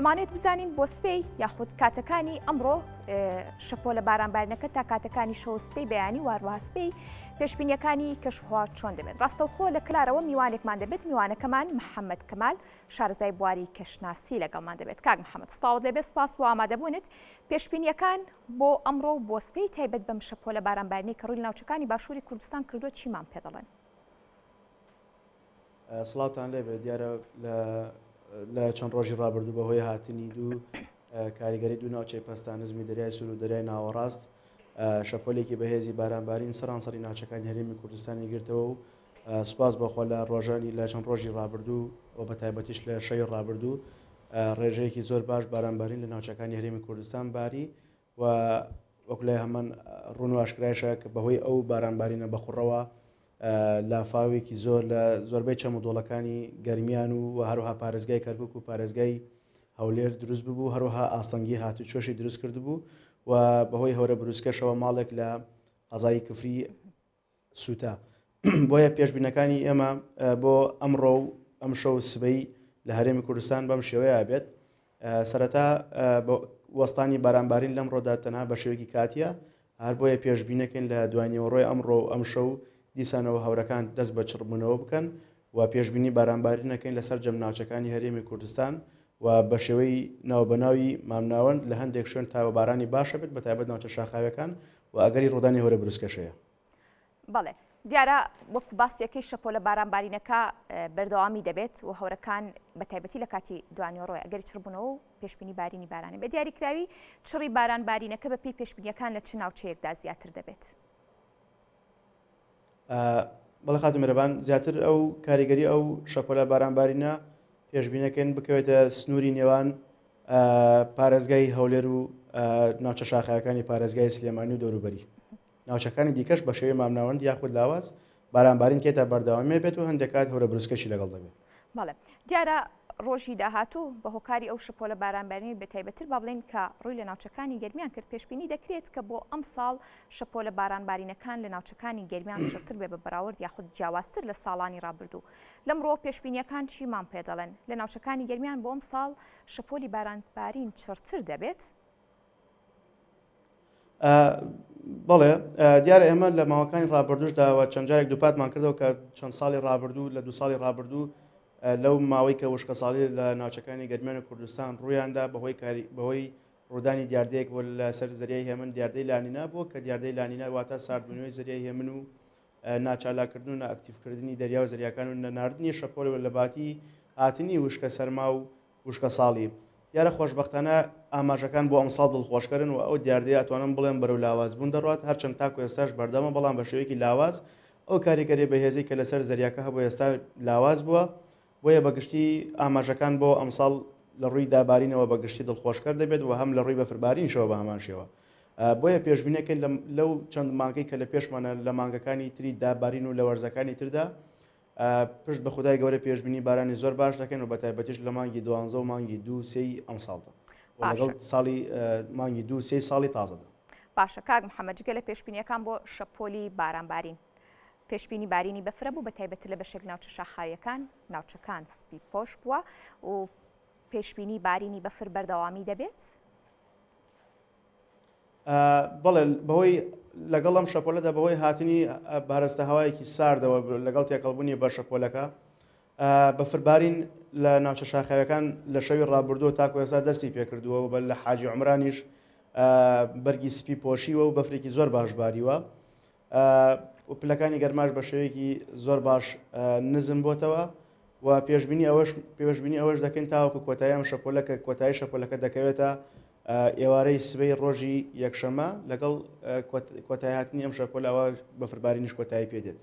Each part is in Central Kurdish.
دەمانێت بزانین بۆ سپەی یاخود کاتەکانی ئەمڕۆ شەپۆلە بارانبارینەکە تا کاتەکانی شەو سپەی بەیانی واروها سپەی پێشبینیەکانی کەشوهەوا چۆن دەبێت ڕاستەوخۆ لە کلارەوە میوانێکمان دەبێت میوانەکەمان محەممەد کەمال شارەزای بواری کەشناسی لەگەڵمان دەبێت کاک محەممەد سڵاوت لێبێ سپاس بۆ ئامادەبوونت پێشبینیەکان بۆ ئەمڕۆ و بۆ سپەی تایبەت بەم شەپۆلە بارانبارینەی کە ڕووی لە ناوچەکانی باشووری کوردستان کردووە چیمان پێ دەڵێن؟ سڵاوتان لێبێت دیارە لە چەند ڕۆژی ڕابردوو بەهۆی هاتنی دوو کاریگەری دوو ناوچەی پەستان نزمی دەریای سوور و دەریای ناوەڕاست شەپۆلێکی بەهێزی بارانبارین سەرانسەری ناوچەکانی هەرێمی کوردستانی گرتەوە و سوپاس بەخوا لە ڕۆژانی لە چەند ڕۆژی ڕابردوو و بە تایبەتیش لە شەوی ڕابردوو ڕێژەیەکی زۆر باش بارانبارین لە ناوچەکانی هەرێمی کوردستان باری و وەک لای هەمان ڕوون و ئاشکرایشە کە بەهۆی ئەو بارانبارینە بەخوڕەوە لافاوێکی زۆر لە زۆربەی چەم و دۆڵەکانی گەرمیان و و هەروها پارێزگای کەرکک و پارێزگای هەولێر دروست ببوو هەروها ئاستەنگی هاتوچۆشی دروست کردبوو و بەهۆی هەورە بروسکەشەوە ماڵێک لە قەزای کفری سووتا. بۆیە پێشبینەکانی ئێمە بۆ ئەمڕۆ و ئەمشەو و سبەی لە هەرێمی کوردستان بەم شێوەیە بێت. سەرەتا وەستانی بارانبارین لەمڕۆدا تەنها بە شێوەیەکی کاتیە، هەر بۆیە پێشبینەکەین لە دواینیوەڕۆی ئەمڕۆ و ئەمشەو دیسانەوە هەورەکان دەست بە چڕبوونەوە بکەن و پێشبینی بارانبارین نەکەین لە سەرجەم ناوچەکانی هەرێمی کوردستان و بە شێوەی ناوبەناوی مامناوەند لە هەندێک شوێن تاوە بارانی باشە بێت بە تایبەت ناوچە شاخاویەکان و ئەگەری ڕوودانی هەورە بروسکەش هەیە. بەڵێ دیارە وەکو باسیەکەی شەپۆلە بارانبارینەکە بەردەوامی دەبێت و هەورەکان بە تایبەتی لە کاتی دوانیوەڕۆی ئەگەری چڕبوونەوە و پێشبینی بارینی بارانە بە دیاریکراوی چڕی باران بارینەکە بە پێی پێشبینیەکان لە چ ناوچەیەکدا زیاتر دەبێت؟ بەڵێ خاتوو میرەبان زیاتر ئەو کاریگەری ئەو شەپۆلە بارانبارینە پێشبینەکەین بکەوێتە سنووری نێوان پارێزگای هەولێر و ناوچە شاخەکانی پارێزگای سلێمانی و دەوروبەری ناوچەکانی دیکەش بە شێوەی مامناوەند یاخود لاواز بارانبارین تێدا بەردەوامی بێت و هەندێک کات هەورە بروسکەشی لەگەڵ دەبێت. بەڵێ دیارە ڕۆژی داهاتوو بە هۆکاری ئەو شەپۆلە بارانبارینەی بە تایبەتتر با بڵێین کە ڕووی لە ناوچەکانی گەرمیان کرد پێشبینی دەکرێت کە بۆ ئەمساڵ شەپۆلە بارانبارینەکان لە ناوچەکانی گەرمیان چڕتر بێ بە بەراورد یاخود جیاوازتر لە ساڵانی ڕابردوو لەم ڕووە پێشبینیەکان چیمان پێ دەڵێن لە ناوچەکانی گەرمیان بۆ ئەمساڵ شەپۆلی بارانبارین چڕتر دەبێت؟ بەڵێ دیارە ئێمە لە ماوەکانی ڕابردوشدا و چەند جارێک دووپاتمان کردەوە کە چەند ساڵی ڕابردوو لە دو ساڵی ڕابردوو لەو ماوەی کە وشکە ساڵی لە ناوچەکانی گەرمیان و کوردستان ڕوویاندا بەهۆی کاری بەهۆی ڕوودانی دیاردەیەک بۆ لەسەر زەریای هێمن دیاردەی لانینا بووە کە دیاردەی لانینا واتە ساردبوونەوەی زەریای هێمن و ناچالاکردن و نائەکتیڤکردنی دەریا و زەریاکان و نەناردنی شەپۆل و لەباتی هاتنی وشکە سەرما و وشکەساڵی. دیارە خۆشبەختانە ئاماژەکان بۆ ئەمساڵ دڵخۆشکەرن و ئەو دیاردەیە ئەتوانم بڵێم بەرەو لاوازبوون دەڕوات، هەرچەند تاکو ئێستاش بەردەوامە بەڵام بە شێوەیەکی لاواز، ئەو کاریگەریە بەهێزەی کە لەسەر زەریاکە هەبوو ئێستا لاواز بووە، بۆیە بە گشتی ئاماژەکان بۆ ئەمساڵ لە ڕووی دابارینەوە بە گشتی دڵخۆشکەر دەبێت و هەم لە ڕووی بەفربارینیشەوە بە هەمان شێوە. بۆیە پێشبینەکەین لەو چەند مانگەی کە لە پێشمانە لە مانگەکانی تری دابارین و لە وەرزەکانی تردا پشت بە خودای گەورە پێشبینی بارانی زۆر باش دەکەین و بە تایبەتیش لە مانگی دوانزە و مانگی دوو سێی ئەمساڵدا و لەگەڵ ساڵی مانگی دوو سێی ساڵی تازەدا. باشە کاک محەممەد جگە لە پێشبینیەکان بۆ شەپۆلی بارانبارین پێشبینی بارینی بەفرە بوو بە تایبەتر لە بەشێک ناوچە شاخاویەکان ناوچەکان سپی پۆش بووە و پێشبینی بارینی بەفر بەردەوامی دەبێت؟ بەڵێ بەهۆی لەگەڵ ئەم شەپۆلەدا بەهۆی هاتنی بارستە هەوایەکی ساردەوە لەگەڵ تێکەڵبوونی بە شەپۆلەکە بەفربارین لە ناوچە شاخاویەکان لە شەوی ڕابردووە تاکو ئێستا دەستی پێکردووە و لە حاجی عمرانیش بەرگی سپی پۆشیوە و بەفرێکی زۆر باش باریوە و پلەکانی گەرماش بە شێوەیەکی زۆر باش نزم بۆتەوە و پێشبینی ئەوەش پێشبینی ئەوەش دەکەین تاوەکو کۆتایی ئەم شەپۆلە کە کۆتایی شەپۆلەکە دەکەوێتە ئێوارەی سبەی ڕۆژی یەکشەمە لەگەڵ کۆتایی هاتنی ئەم شەپۆلە ئەوە بەفربارینیش کۆتایی پێ دێت.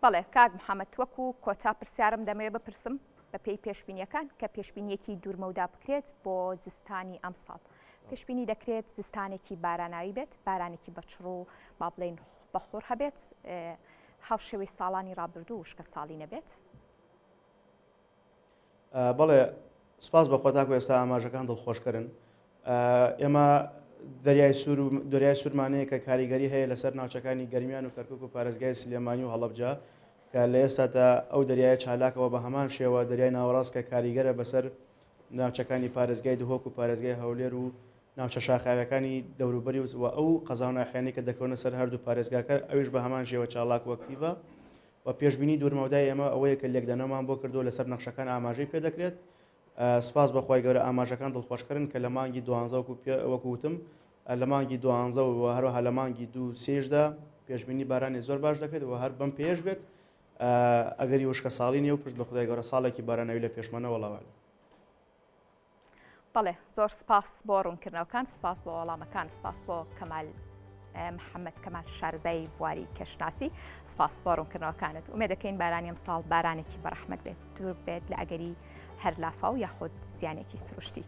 بەڵێ کاک محەمەد وەکو کۆتا پرسیارم دەمەوێت بپرسم بەپێی پێشبینیەکان کە پێشبینیەکی دوورمەودا بکرێت بۆ زستانی ئەمساڵ پێشبینی دەکرێت زستانێکی باراناوی بێت بارانێکی بەچڕ و با بڵێین بەخوڕ هەبێت هاوشێوەی ساڵانی ڕابردوو وشکە ساڵی نەبێت؟ بەڵێ سپاس بەخوا تاکو ئێستا ئاماژەکان دڵخۆشکەرن ئێمە دەریای سوور و دەریای سوورمانەیە کە کاریگەری هەیە لەسەر ناوچەکانی گەرمیان و کەرکک و پارێزگای سلێمانی و هەڵەبجە کە لە ئێستادا ئەو دەریایە چالاکەوە بە هەمان شێوە دەریای ناوەڕاست کە کاریگەرە بەسەر ناوچەکانی پارێزگای دهۆک و پارێزگای هەولێر و ناوچە شاخاویەکانی دەوروبەری و ئەو قەزا و ناحیانەی کە دەکەونە سەر هەردوو پارێزگاکە ئەویش بە هەمان شێوە چالاک و ئەکتیڤە و پێشبینی دوورمەودای ئێمە ئەوەیە کە لێکدانەوەمان بۆ کردووە لەسەر نەخشەکان ئاماژەی پێدەکرێت سپاس بە خوای گەورە ئاماژەکان دڵخۆشکەرن کە لە مانگی دوانزە وەکو وەکو وتم لە مانگی دوانزە و هەروەها لە مانگی دوو سێشدا پێشبینی بارانی زۆر باش دەکرێت و هەر بەم پێش بێت ئەگەری وشکە ساڵی نیە و پشت بە خدای گەورە ساڵێکی باراناوی لە پێشمانە وەڵاوالە. بەڵێ زۆر سپاس بۆ ڕوونکردنەوەکان سپاس بۆ وەڵامەکان سپاس بۆ کەمال محەممەد کەمال شارزای بواری کەشناسی سپاس بۆ ڕوونکردنەوەکانت ئومێ دەکەین بارانی ئەم ساڵ بارانێکی بەڕەحمەت بێت دوور بێت لە ئەگەری هەر لافاو یاخود زیانێکی سروشتی.